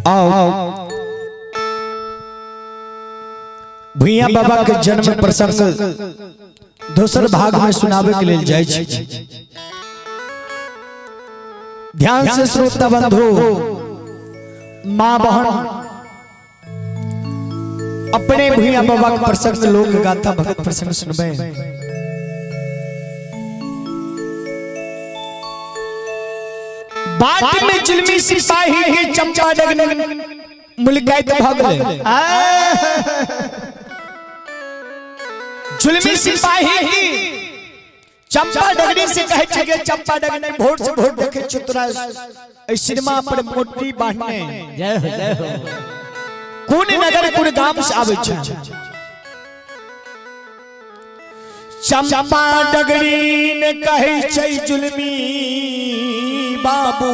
आओ भुइया बाबा के जन्म प्रसंग दोसर भाग में सुनावे के लिए जाय छी। ध्यान से श्रोता बंधु, माँ बहन अपने भुइया बाबा के प्रसंग लोक गाथा भगत प्रसंग सुनबे। बाट में जुल्मी सिपाही के चंपा डगन मुलकायत भगले। जुल्मी सिपाही की चंपा डगनी से कहे छे के चंपा डगनी भोर से भोर देखे छी तोरा ए सिनेमा पर मोटी बांधने। जय हो जय हो। कोन नगर कोन गांव से आवे छे? चंपा डगरी ने कहे छे जुल्मी बाबू,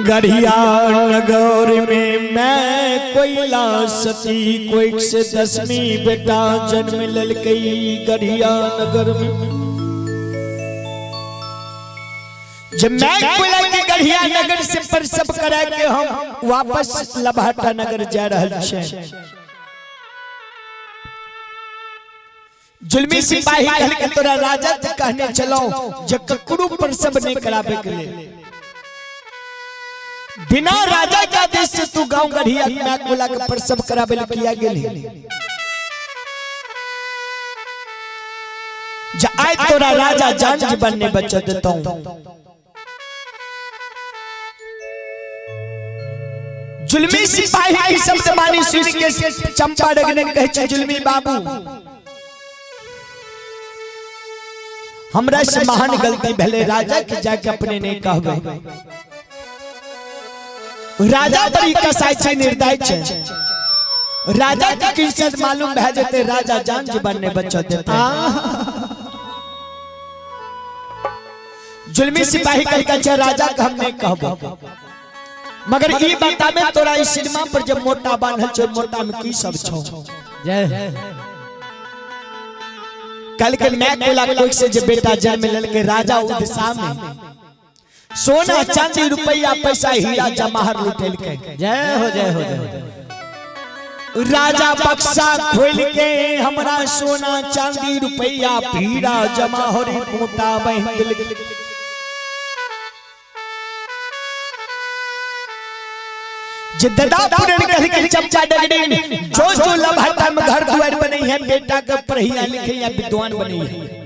गढ़िया नगर में मैं कोयला सती कोई से 10वीं बेटा जन्म ललकई गढ़िया नगर में। जब मैं कोयला के गढ़िया नगर से प्रसव करा के हम वापस लभाटा नगर जा रहा छे। जुल्मी सिपाही कहल के तोरा राजा ते कहने चलो जे ककरो प्रसव नहीं करावे के लिए, बिना राजा के आदेश से तू गांव गढ़िया में कोला के प्रसव करावे ले किया गेली। जा आए तोरा राजा जान जीवन ने बचा देता हूं। जुल्मी सिपाही की शब्द मानी सुन के चंपा डगने कहे छे जुल्मी बाबू, हमरा से महान गलती भले राजा के जाके अपने नहीं कहबे। राजा पर ही कसाई छे, निर्दय छे। राजा के किस्सत मालूम भए जेते राजा जान जीवन ने बचा देते। जुल्मी सिपाही कह के छे राजा के हम नहीं कहबो, मगर ई बताबे तोरा ई सिनेमा पर जब मोटा बांधल छे मोटा में की सब छौ। जय। कल के मैं कोला कोई से जे बेटा जन्म ललके राजा उदसा में सोना चांदी रुपया पैसा हीरा जमाहर लुटेल के। जय हो जय हो जय हो। राजा बक्सा खोल के हमरा सोना चांदी रुपया हीरा जमाहर मोटा बहन दिल। जे ददा पुरन कह के चमचा डगड़ी जो जो लभाटा में घर द्वार बनी है बेटा के पढ़िया लिखिया विद्वान बनी है।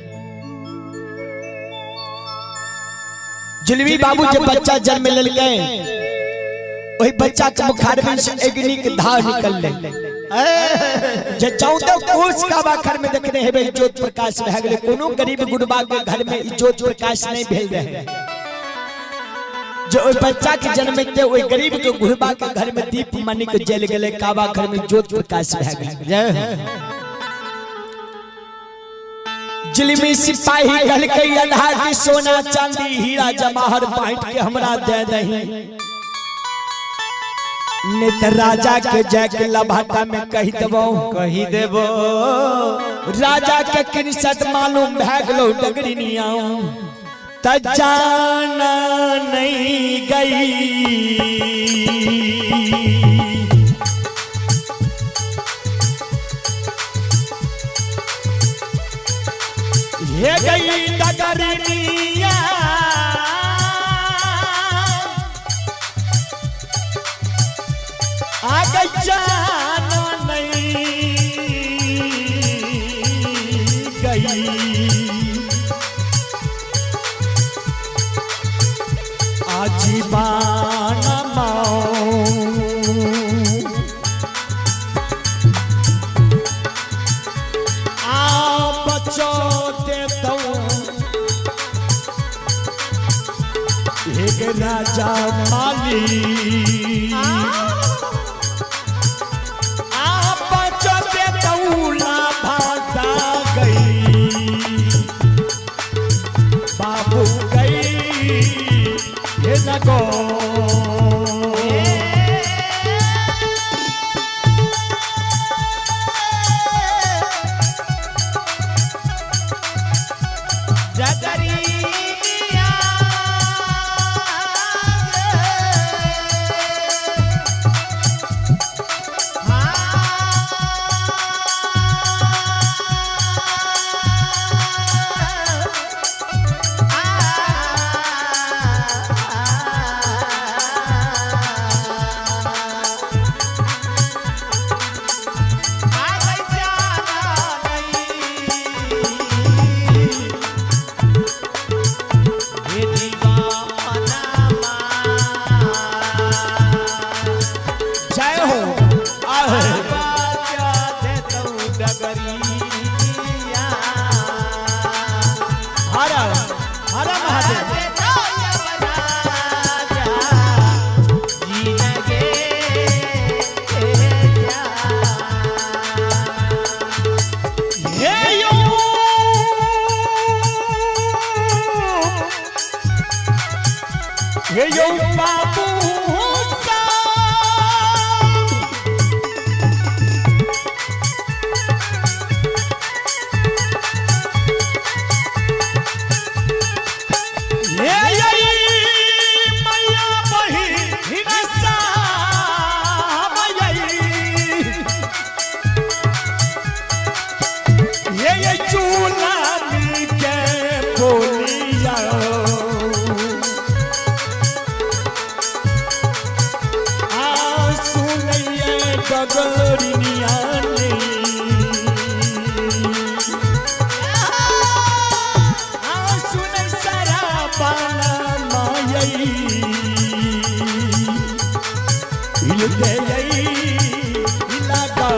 जुलमी बाबू जब बच्चा जन्म ललके वही बच्चा के मुखार में से अग्नि के धार निकल ले। जे 14 कोस का बाखर में देखने हेबे ज्योत प्रकाश भए गेले। कोनो गरीब गुरबा के घर में ज्योत प्रकाश नहीं भेल रहे। जो ओई बच्चा के जन्म ते ओई गरीब के गुरबा के घर में दीप मनी के जल गेले, काबा घर में ज्योत प्रकाश भए गेले। जय हो। जुल्मी सिपाही कहल के अल्लाह के सोना चांदी हीरा जमाहर बांट के हमरा दे दही, नित राजा के जाके लभाटा में कह देबो कही देबो। राजा के किनसत मालूम भए गेलो डगरी निया त जाना नहीं गई। ये गई डगरनिया आ गई जाना नहीं गई। आजीवान माओ आ बचो देता एक राजा माली आ बचो देता भाता गई बाबू गई ये लगो। जगरिया। हे यौ बाबू साहब। हे यै मैया बहिन साहब यै। ये ये चूलानी के बोलिया आ सुनैये डगरिनिया ने आ सुनै सारा बाला मायई हिल देई इलाका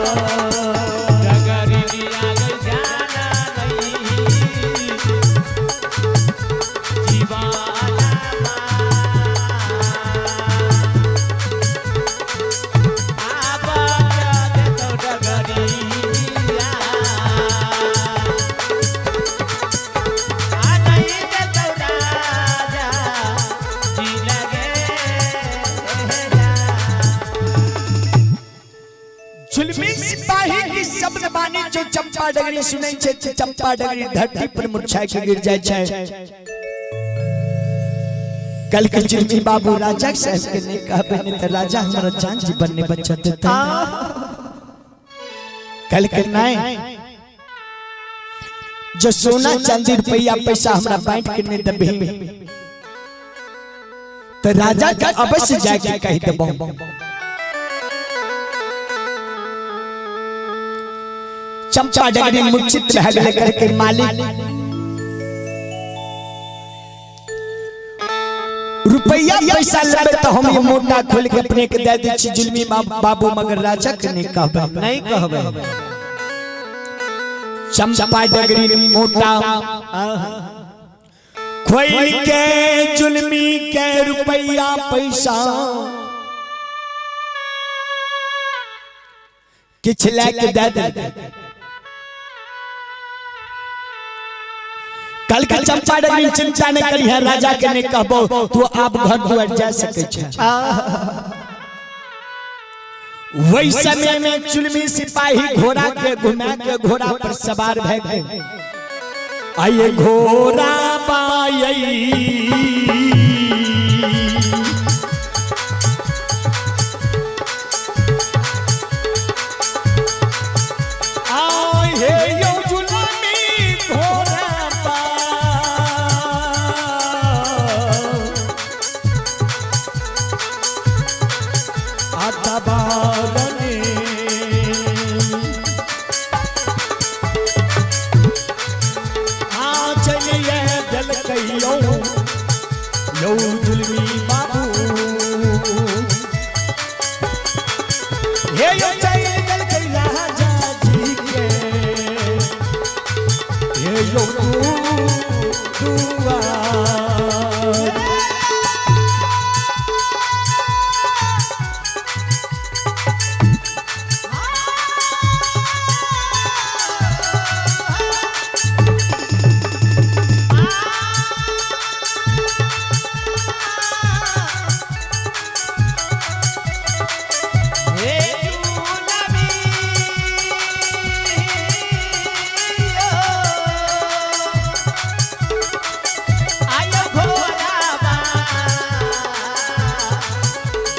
जुल्मी सिपाही की शब्द बानी जो चंपा डगरी सुनै छै ते चंपा डगरी धरती पर मुरझा के गिर जाइ छै। कल के जुल्मी बाबू राजा साहब के नहीं कहबे नहीं त राजा हमरा जान जीवन ने बचा देते। कल के नहीं जो सोना चांदी रुपया पैसा हमरा बांट के नहीं देबही त राजा के अवश्य जाके कह देबो। चंपा डगरी मुचित रह गए करके मालिक रुपया पैसा लेबे तो हम ये मोटा खोल के अपने के दे दै छी जुल्मी बाबू मगर राजा के नहीं कहबे। नहीं कहबे। चंपा डगरी मोटा खोल के जुल्मी के रुपया पैसा किछ लै के दे दे। कल के चंपा डगरी चिंता नहीं करी है राजा के नहीं कहबो तू आप घर दुआर जा सके छे। वही समय में चुलमी सिपाही घोड़ा के घुमा के घोड़ा पर सवार भय गए। आइए घोड़ा बाई आए यो जुलमी घोड़ा बा आता बारने आ चलिए दल कहियो यो जुलमी बाबू हे यो चल दल कहिया राजा जी के हे यो तू दुआ।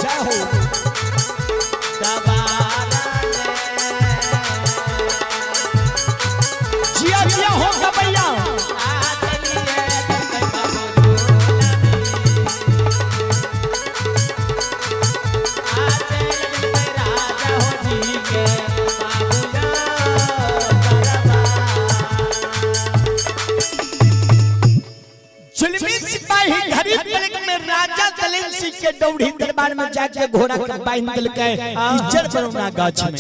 जाहो जिया जिया हो गबैया जुलमी सिपाही घरी पलक में राजा दलेल सिंह के डौढ़ी दरबार में जाके घोड़ा के बांध देलकै इज्जत बनौना गाछ में।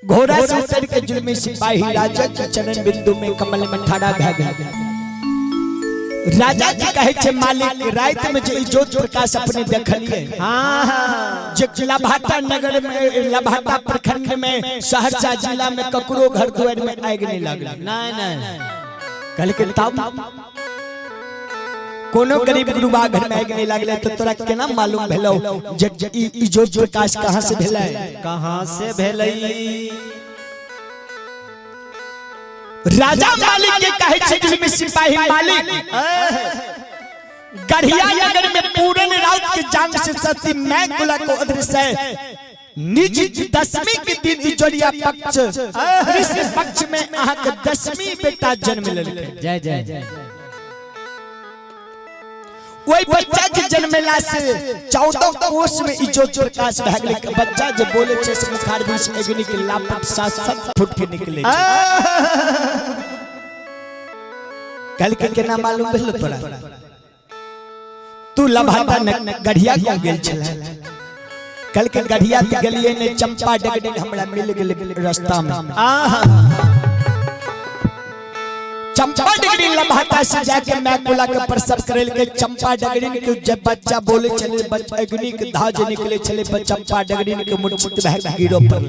घोड़ा से उतर के जुलमी सिपाही राजा के चरण बिंदु में कमल में ठाड़ा भए गेल। राजा जी कहे छे मालिक रात में जे इजोत प्रकाश अपने देखलिए जे लभाटा नगर में लभाटा प्रखंड में सहरसा जिला में ककरो घर द्वार में आग नहीं लागल। नहीं नहीं कल के तब कोनो गरीब गुरुबा घर में आगि नहीं लागले तो तोरा केना मालूम भेलो जे ई ज्योत प्रकाश कहां से भेलै? कहां से भेलै? राजा मालिक के कहे छै जुलमी सिपाही मालिक गढ़िया नगर में पूरन राउत के जांग से सती मैं कुला को अदृश्य है निज दसवीं के दिन इजोरिया पक्ष कृष्ण पक्ष में अहाँ के 10वीं बेटा जन्म लेलकै। जय जय। वही बच्चा के जन्मेला से 14 कोष में इजोत प्रकाश भए गेलै। बच्चा जे बोले छै से मुखार बीच अग्नि के लापट 7-7 फुट के निकले छै। कल के केना मालूम भेल तोरा? तू लभाता न गढ़िया क्यों गेल छलै? कल के गढ़िया ते गेलिए ने चंपा डगडे हमरा मिल गेल रास्ता में। चंपा डगरी लभाता से जाके मैं कुला के प्रसव करे के चंपा डगरी के जब बच्चा बोले चले अग्नि के धाज निकले चले चंपा डगरी के मूर्छित भए के गिरो पड़ल।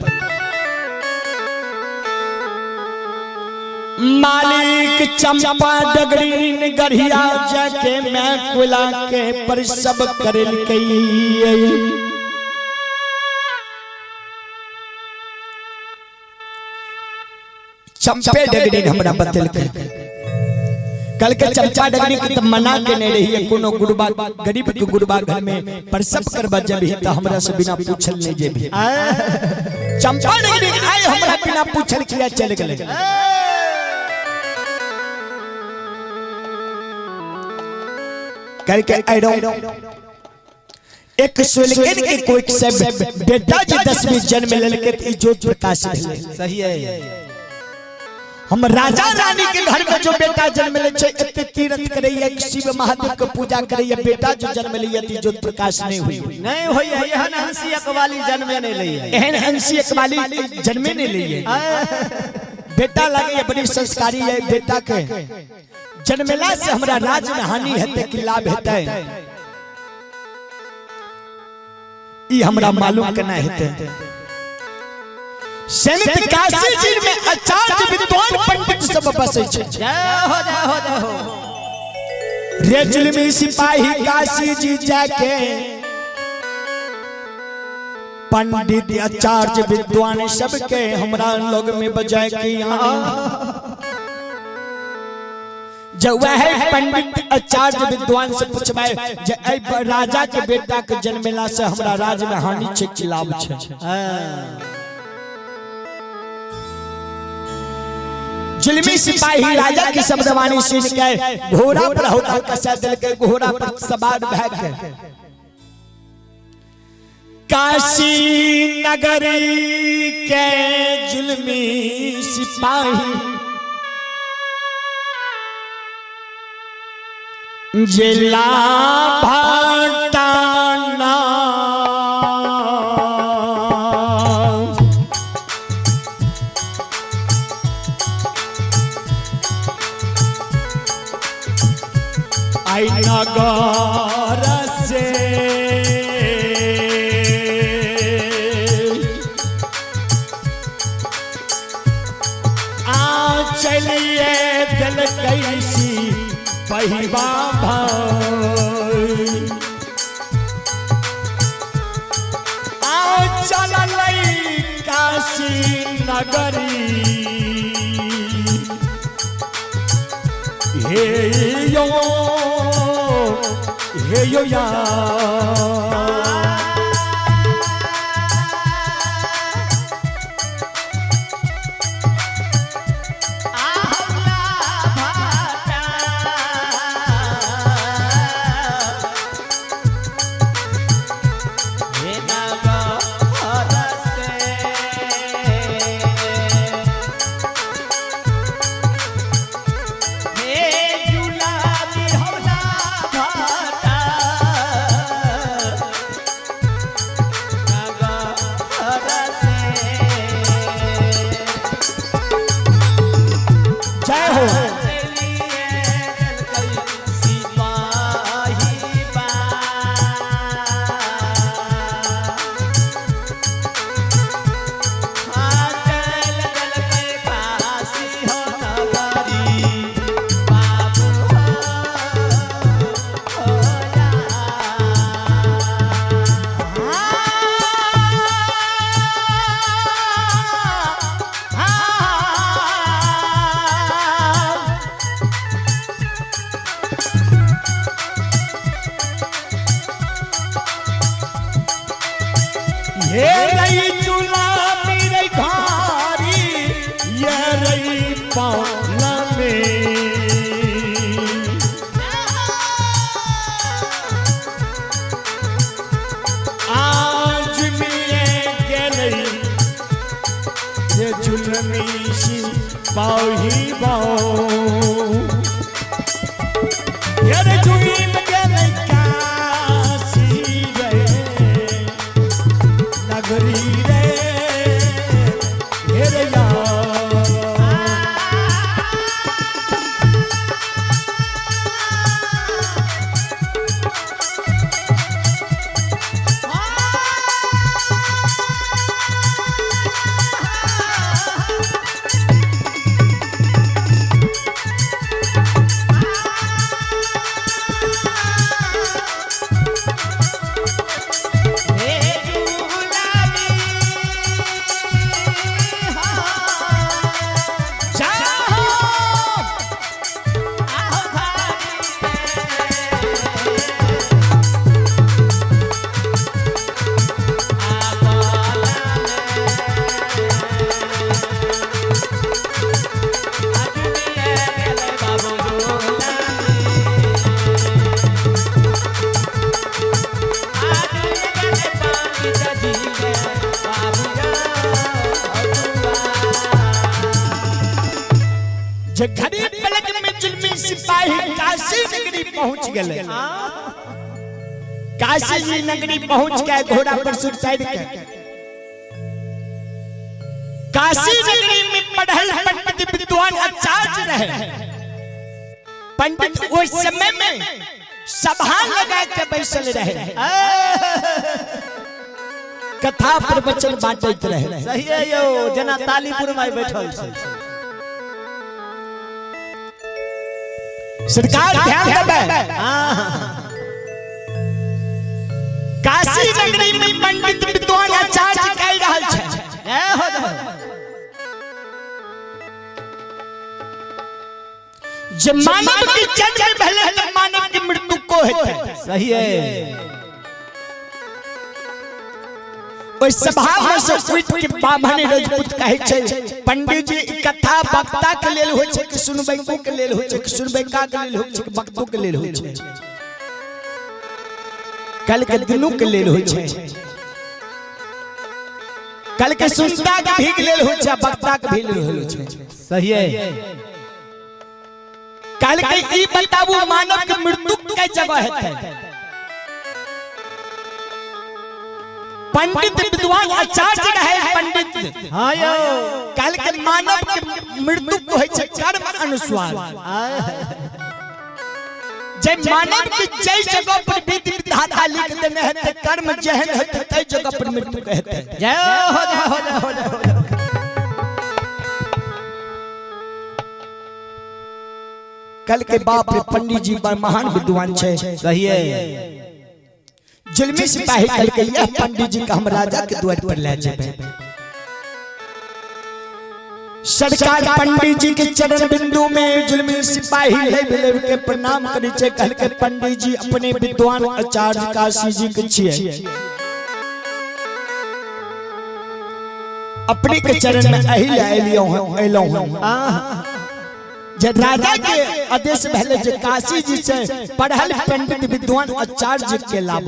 मालिक चंपा डगरीन गढ़िया जाके मैं कुला के प्रसव करे के चंपे डगरीन हमरा बतेलकै। कल के चंपा डगरी के त मना के नहीं रही कोनो गुरुबा गरीब के गुरुबा घर में प्रसव करबा जबही त हमरा से बिना पूछल नहीं जेबही। चंपा डगरी आए हमरा बिना पूछल किया चल गेलै। कल के आइडो एक सुलगन के कोई से बेटा जी 10वीं जन्म लेलकै त इजोत प्रकाश भेलै। सही है। हम राजा रानी के घर में जो बेटा जन्म ले छै एते तीर्थ करैया शिव महादेव के पूजा करैया बेटा जो जन्म लैया त ज्योत प्रकाश नहीं हुई नहीं होई। एहन हंसी अकवाली जन्मे नहीं लैया। एहन हंसी अकवाली जन्मे नहीं लैया। बेटा लागे बड़ी संस्कारी है। बेटा के जन्मेला से हमरा राज में हानि हेतै कि लाभ हेतै ई हमरा मालूम केना हेतै? सैनिक काशी जी में आचार्य विद्वान पंडित सब बसै छै। जय हो जय हो जय हो। रे जुलमी सिपाही काशी जी जाके पंडित आचार्य विद्वान सबके हमरा लोग में बजाय के आने। जब वह पंडित आचार्य विद्वान से पूछबाय जे ए राजा के बेटा के जन्मेला से हमरा राज में हानि छै कि लाभ छै? जुलमी सिपाही राजा की शब्दवाणी सुन के घोड़ा पर हौदा कसा दिल के घोड़ा पर सवार भए के काशी नगरी के जुलमी सिपाही जिला भाटाना आई नगर से आ चलिए दिल कैसी पहिबा भाई आ चल काशी नगरी हे यो हे यो या। जय हो। हे रई चूल्हा मेरे घारी ये रई पाला में। आज मिले गई ये जुलमी सी पाही बाओ ये रे जुलम गई काशी रे नगरी रे हे रे यार। जे गरीब पलक में जुल्मी सिपाही काशी नगरी पहुंच गए। काशी जी नगरी पहुंच के घोड़ा पर सुतार के काशी नगरी में पढ़ल पंडित विद्वान आचार्य रहे। पंडित उस समय में सभा लगा के बैसल रहे, कथा प्रवचन बांटैत रहे। सही है यो जना तालीपुर में बैठल छै। सरकार ध्यान देबै। काशी नगरी में पंडित विद्वान आचार्य कह रहल छै जे मानव के जन्म भेलै त मानव के मृत्यु को हेतै। सही है। ओहि सभा में से उठि के ब्राह्मण राजपूत कहै छै पंडित जी ई कथा वक्ता के लेल होइ छै कि सुनबैको के लेल होइ छै कि सुनबैका के लेल होइ छै कि वक्तो के लेल होइ छै? कल के दुनू के लेल होइ छै। कल के सुनता के भी लेल होइ छै, वक्ता के भी लेल होइ छै। सही है। कल के ई बताबू मानव के मृत्यु के जगह हेतै? पंडित विद्वान आचार्य रहे पंडित। हाँ यो कल के मानव के मृत्यु को होइ छै कर्म अनुसार। जे मानव के जै जगह पर विधि विधाता लिख देने हेतै कर्म जेहन हेतै तै जगह पर मृत्यु के हेतै। जय हो जय हो जय हो जय हो। कल के बाप रे पंडित जी बड़ महान विद्वान छै। सही है। जुल्मी सिपाही कल के यह पंडित जी का हम राजा के द्वार पर ले जेबै। सरकार पंडित जी के चरण बिंदु में जुल्मी सिपाही लेब लेब के प्रणाम करै छै। कहल के पंडित जी अपने विद्वान आचार्य काशी जी के छियै, अपने के चरण में अही ले एलियो हूं एलौ हूं। जे राजा के आदेश भेले जे काशी जी से पढ़ल पंडित विद्वान आचार्य के लाभ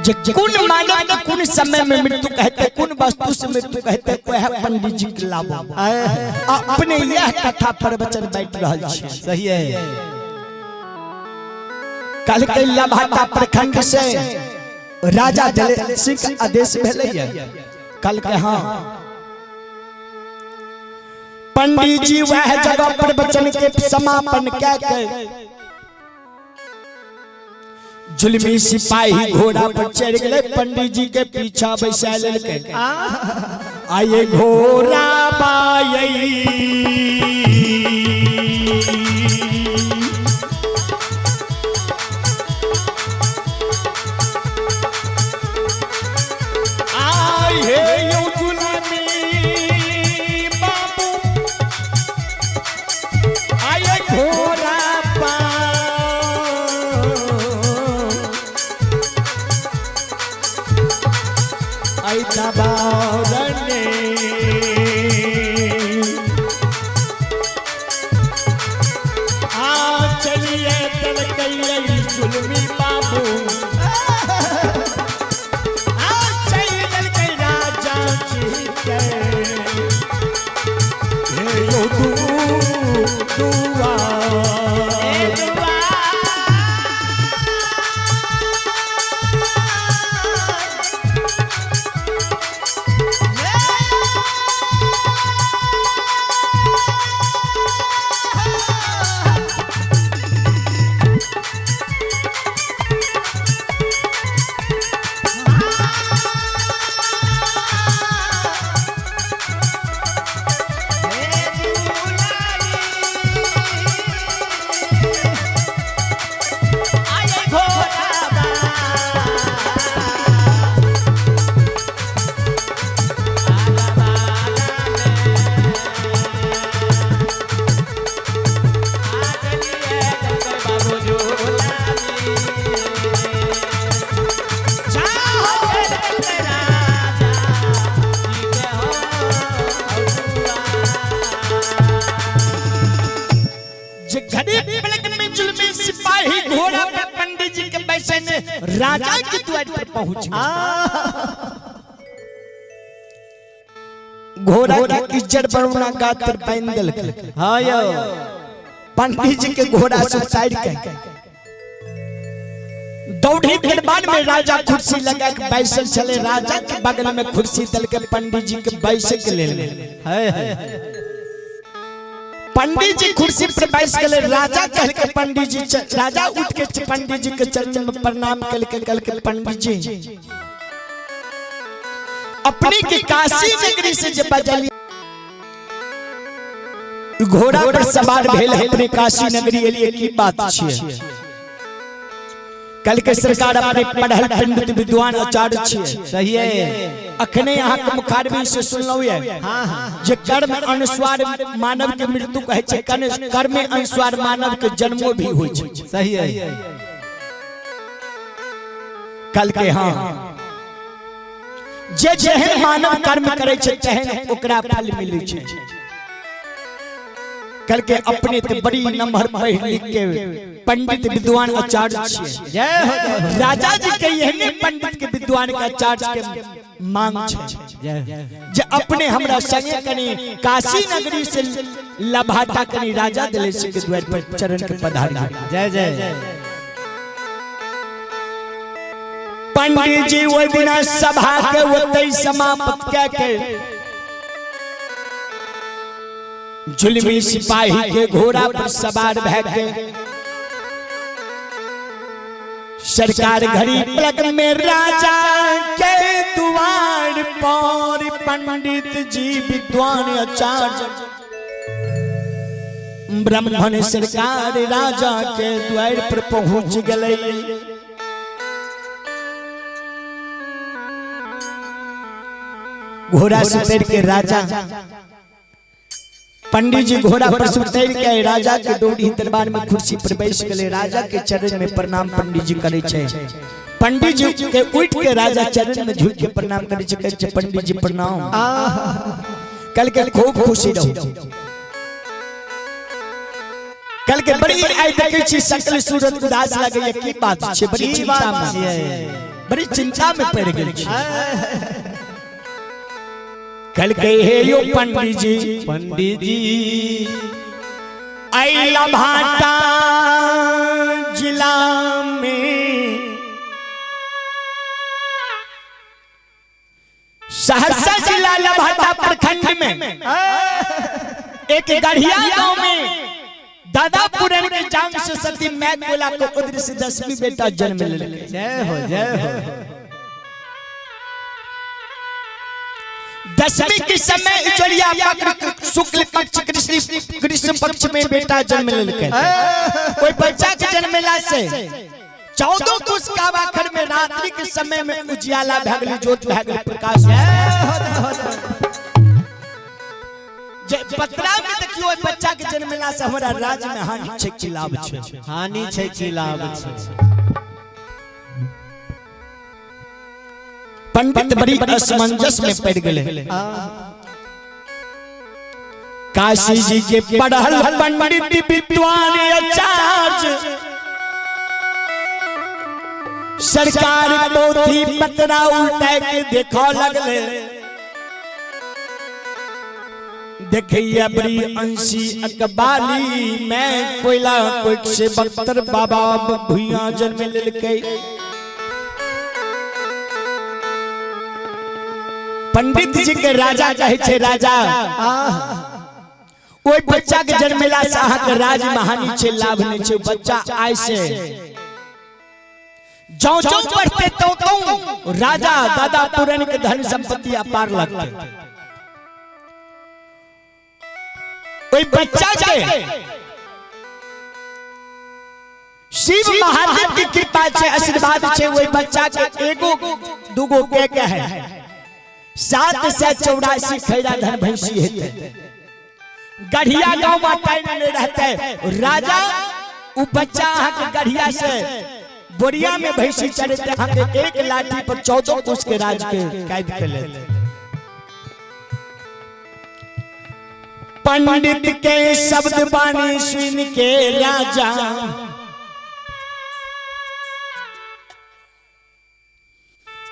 जे कुन मानव के कुन समय में मृत्यु कहते कुन वस्तु से मृत्यु कहते वह पंडित जी के लाभ। अपने यह कथा प्रवचन बैठ रहल छै। सही है। कल के लभाटा प्रखंड से राजा दल सिंह के आदेश भेले कल के हाँ पंडित जी वह जगह पर वचन के समापन कह के जुल्मी सिपाही घोड़ा पर चढ़ गए, पंडित जी के पीछा बैसा लेलकै। आये घोड़ा बाई आये यो जुल्मी बाबू आये घोड़ा दरबार आ चलिए तलकैया जुलमी बाबू आ चलिए तलकै राजा जी के हे यो दू दुआ जे घड़ी पलक में जुलमी सिपाही घोड़ा पर पंडित जी के बैसे ने राजा के द्वार पर पहुंच गए। घोड़ा के इज्जत बनौना गातर बांध देलक। हाँ यो पंडित जी के घोड़ा से उतार के दौड़ी दरबार में राजा कुर्सी लगा के बैसल चले। राजा के बगल में कुर्सी दल के पंडित जी के बैसे के लेल। है है पंडित जी कुर्सी पर बैस गए। राजा कह के पंडित जी राजा उठ के पंडित जी के चरण में प्रणाम कर के कल के पंडित जी अपने के काशी नगरी से जे बजली घोड़ा पर सवार भेल अपने काशी नगरी एलिए की बात छिए। कल के सरकार अपने पढ़ल पंडित विद्वान आचार्य छिए। सही है। अखने यहाँ के मुखारबी से सुनलहुँ ये हाँ हाँ जे कर्म अनुसार मानव के मृत्यु कहै छै, कर्म अनुसार मानव के जन्मो भी होइ छै। सही है। कल के हाँ जे जेहन मानव कर्म करै छै तेहन ओकरा फल मिलै छै। कल के अपने ते बड़ी नम्हर पढ़ लिख के पंडित विद्वान आचार्य छिए। जय हो जय हो। राजा जी के एहने पंडित के विद्वान के आचार्य के मांग छै जय हो। जे अपने हमरा संगे कनी काशी नगरी से लभाटा कनी राजा दिले के द्वार पर चरण के पधारी। जय जय। पंडित जी ओहि दिना सभा के ओतै समाप्त कए के जुलमी सिपाही के घोड़ा पर सवार भए के सरकार घड़ी पलक में राजा के द्वार पर पंडित जी विद्वान आचार्य ब्राह्मण सरकार राजा के द्वार पर पहुंच गए। घोड़ा से उतर के राजा पंडित जी घोड़ा पर से उतर के राजा के डोरी दरबार में कुर्सी पर बैस गए। राजा के चरण में प्रणाम पंडित जी करे छे। पंडित जी के उठ के राजा चरण में झुक के प्रणाम करे छे, कहै छे पंडित जी प्रणाम। कल के खूब खुशी रहो। कल के बड़ी आई देखे छी सकल सूरत उदास लगे की बात छे, बड़ी चिंता में, बड़ी चिंता में पड़ गेल छी। कल के हे यो पंडित जी, पंडित जी अइला भाटा जिला में सहरसा जिला लभाटा प्रखंड में एक गढ़िया गांव में दादा पुरन के जांग से सती मैं गोला को उधर से 10वीं बेटा जन्म ले। जय हो जय हो। 10वीं के समय इजोरिया पक्ष शुक्ल पक्ष कृष्ण कृष्ण पक्ष में बेटा जन्म लेलकै। कोई बच्चा के जन्मेला से 14 कुश कावाखर में रात्रि के समय में उजियाला भए गेलै, ज्योत भए गेलै, प्रकाश। जे पतरा में देखियो ओहि बच्चा के जन्मेला से हमरा राज्य में हानि छै कि लाभ छै? हानि छै कि लाभ छै? पंडित बड़ी असमंजस में पड़ गए। काशी जी के पढ़ल पंडित विद्वान आचार्य सरकार पोथी पतरा उल्टा के देखो लगले। देखिए बड़ी अंशी अकबाली में कोयला कोई से बख्तर बाबा भुइया जन्म लेलकै। पंडित जी के राजा कहे छे, राजा ओई बच्चा के जन्मेला से अहाँ के राज में हानि छे, लाभ नहीं छे। बच्चा आय से जौ जौ बढ़ते तो तो राजा दादा पुरन के धन संपत्ति अपार लगते। ओई बच्चा के शिव महादेव की कृपा छे, आशीर्वाद छे, ओई बच्चा के एगो दूगो के के है 784 खैरा धन भैंसी हेते। गढ़िया गांव में टाइम नहीं रहते राजा उ बच्चा अहाँ के गढ़िया से बोरिया में भैंसी चढ़ते अहाँ के एक लाठी पर 14 कोस के राज के कैद कर लेते। पंडित के शब्द बानी सुन के राजा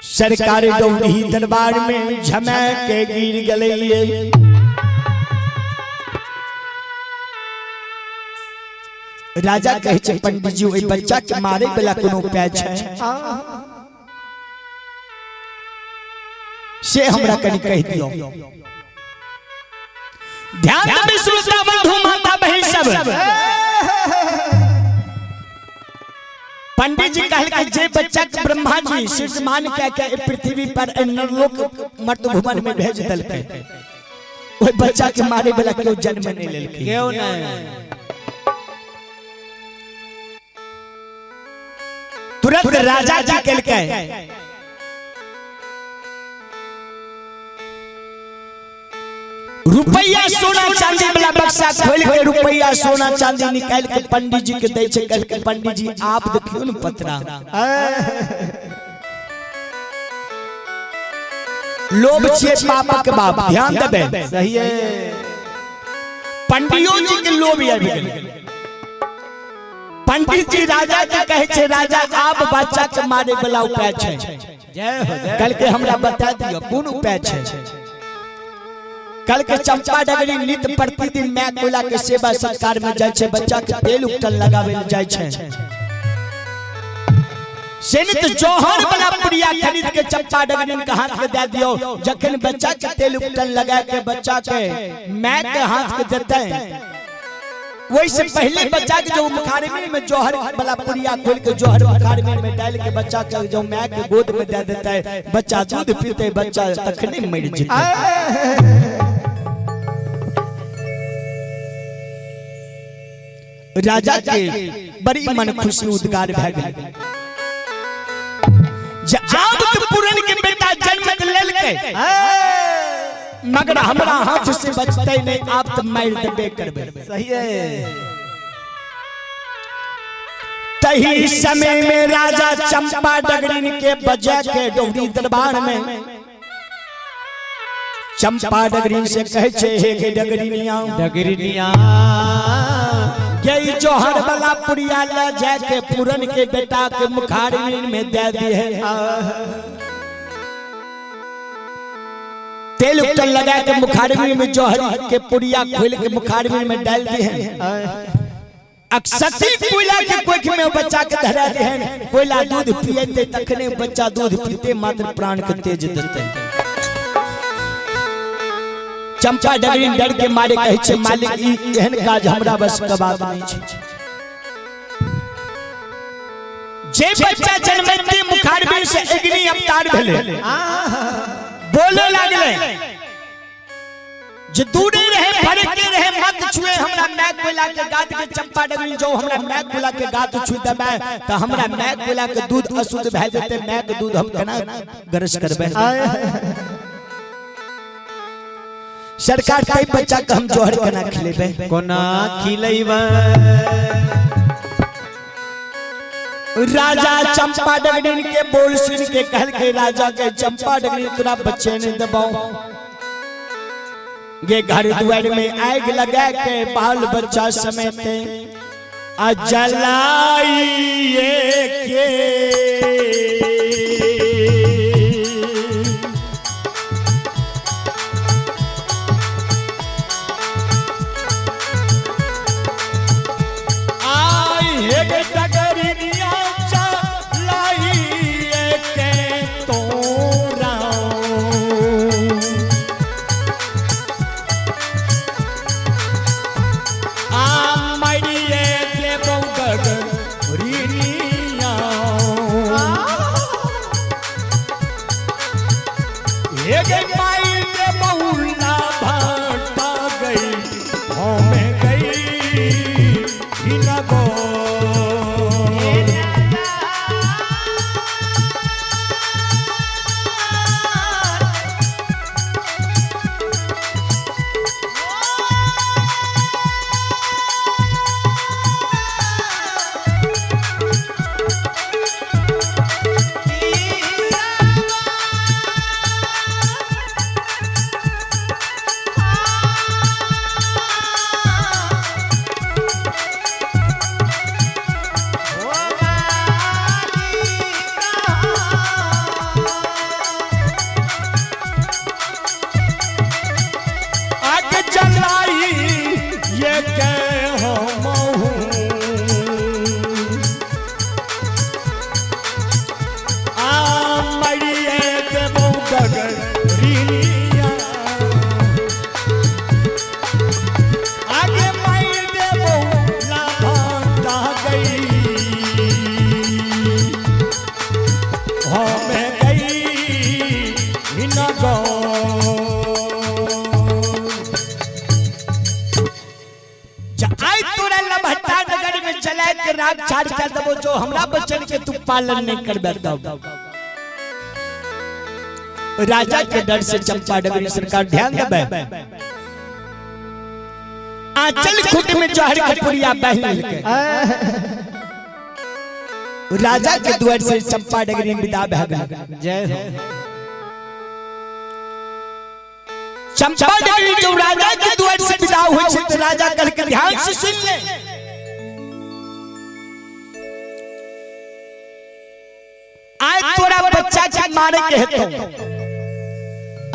सरकार दौड़ी दरबार में झमक के गिर गए। राजा कहे छे पंडित जी ओई बच्चा के मारे वाला कोनो उपाय छै से हमरा कनी कह दियो। ध्यान देबै श्रोता बंधु माता बहन सब। पंडित जी कहल कि जे बच्चा के ब्रह्मा जी सृजमान के के पृथ्वी पर नरलोक मर्त भुवन में भेज देलकै ओई बच्चा के मारे वाला केओ जन्म नहीं लेलकै। क्यों नहीं? तुरंत राजा जी कहलकै रुपया सोना चांदी वाला बक्सा खोल के रुपया सोना चांदी निकाल के पंडित जी के दै छै। कहलकै पंडित जी आप देखियो न पतरा लोभ छिए पाप के बाप। ध्यान देबै सही है। पंडियो जी के लोभ आबि गेलै। पंडित जी राजा के कहे छे राजा आप बच्चा के मारे वाला उपाय छै। जय हो जय। कल के हमरा बता दियो कोन उपाय छै। कल के चंपा डगरी नित प्रतिदिन मैं कोयला के सेवा सत्कार में जाय छै, बच्चा के तेल उपटन लगावे ले जाय छै। से नित जोहर वाला पुड़िया खरीद के चंपा डगरी के हाथ के दे दियो। जखन बच्चा के तेल उपटन लगा के बच्चा के मैं के हाथ के देते वैसे पहले बच्चा के जो मुखारमिन में जोहर वाला पुड़िया खोल के जोहर मुखारमिन में डाल के बच्चा के जो माय के गोद में दे देता है, बच्चा दूध पीते बच्चा तखने मर जेते। राजा के बड़ी मन खुशी उद्गार भए गेल। आब तो पुरन के बेटा जन्म लेलकै मगर हमरा हाथ से बचते नहीं, आप तो मार देबे करबे। सही है। तही समय में राजा चंपा डगरीन के बजा के डोरी दरबार में चंपा डगरीन से कहे छे हे गे डगरीनिया डगरीनिया गई जोहर वाला पुड़िया ले जाके पूरन के बेटा के मुखारबिन में दे दी है। तेल उपटन लगा के मुखारबिन में जोहर के पुड़िया खोल के मुखारबिन में डाल दी है। अक्सती कोयला के कोख में बच्चा के धरा दे हैं। कोयला दूध पिएते तखने बच्चा दूध पीते मात्र प्राण के तेज देते। चंपा डगरीन डर के मारे कहे छे मालिक ई एहन काज हमरा बस के बात नहीं छे। जे बच्चा जन्मते मुखारबिन से अग्नि अवतार भेले बोले लागले जे दूरे रहे फरके रहे मत छुए हमरा मैं कोयला के गात के चंपा डगरीन जो हमरा मैं कोयला के गात छुई देबै त हमरा मैं कोयला के दूध अशुद्ध भए जेतै, मैं के दूध हम केना गरज करबै। सरकार तै बच्चा के हम जोहर केना खिलेबै कोना खिलेबै। राजा चंपा डगरीन के बोल सुन के कहल के राजा के चंपा डगरीन तोरा बच्चे ने दबाओ गे घर द्वार में आग लगा के बाल बच्चा समेत आ जलाइए के आई हे गे डगरिया चलाइए के तोरा आ मरिए देबौ डगरिया हे गे माई देबौ भाटा गई हम गई हिनगो आग जलाई ये के हम हूँ। आ मरिए देबौ डगरिया आगे माई देबौ लाभाता गई हम गई हिनगो आई तोरा लभट्टा नगर में चला के राग छाड़ कर देबो जो हमरा बचन के तू पालन नहीं करबे तब। राजा के डर से चंपा डगरी सरकार ध्यान देबे आंचल खुद में जहर के पुरिया बह लेलके। राजा के द्वार से चंपा डगरी विदा भए गेल। जय हो। चंपा डगरी जो राजा के द्वार से विदा होय छै त राजा कह के ध्यान से सुन ले। आय तोरा बच्चा के मारे के हेतौ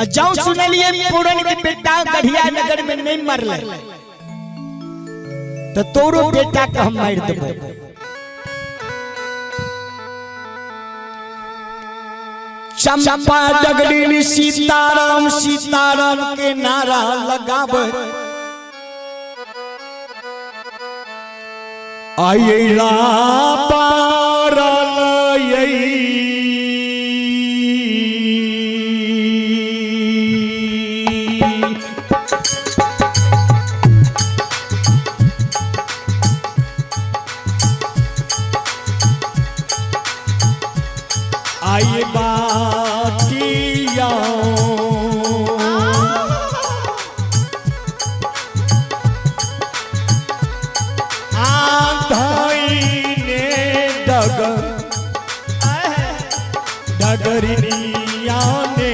आ जाऊं सुनलिए पूरन के बेटा गढ़िया नगर में नहीं मरले तो तोरो बेटा के हम मार देबो। चंपा डगरी सीताराम सीताराम के नारा लगावे आइला पारल यई। आई बातिया आधाई ने डग डगरिया ने।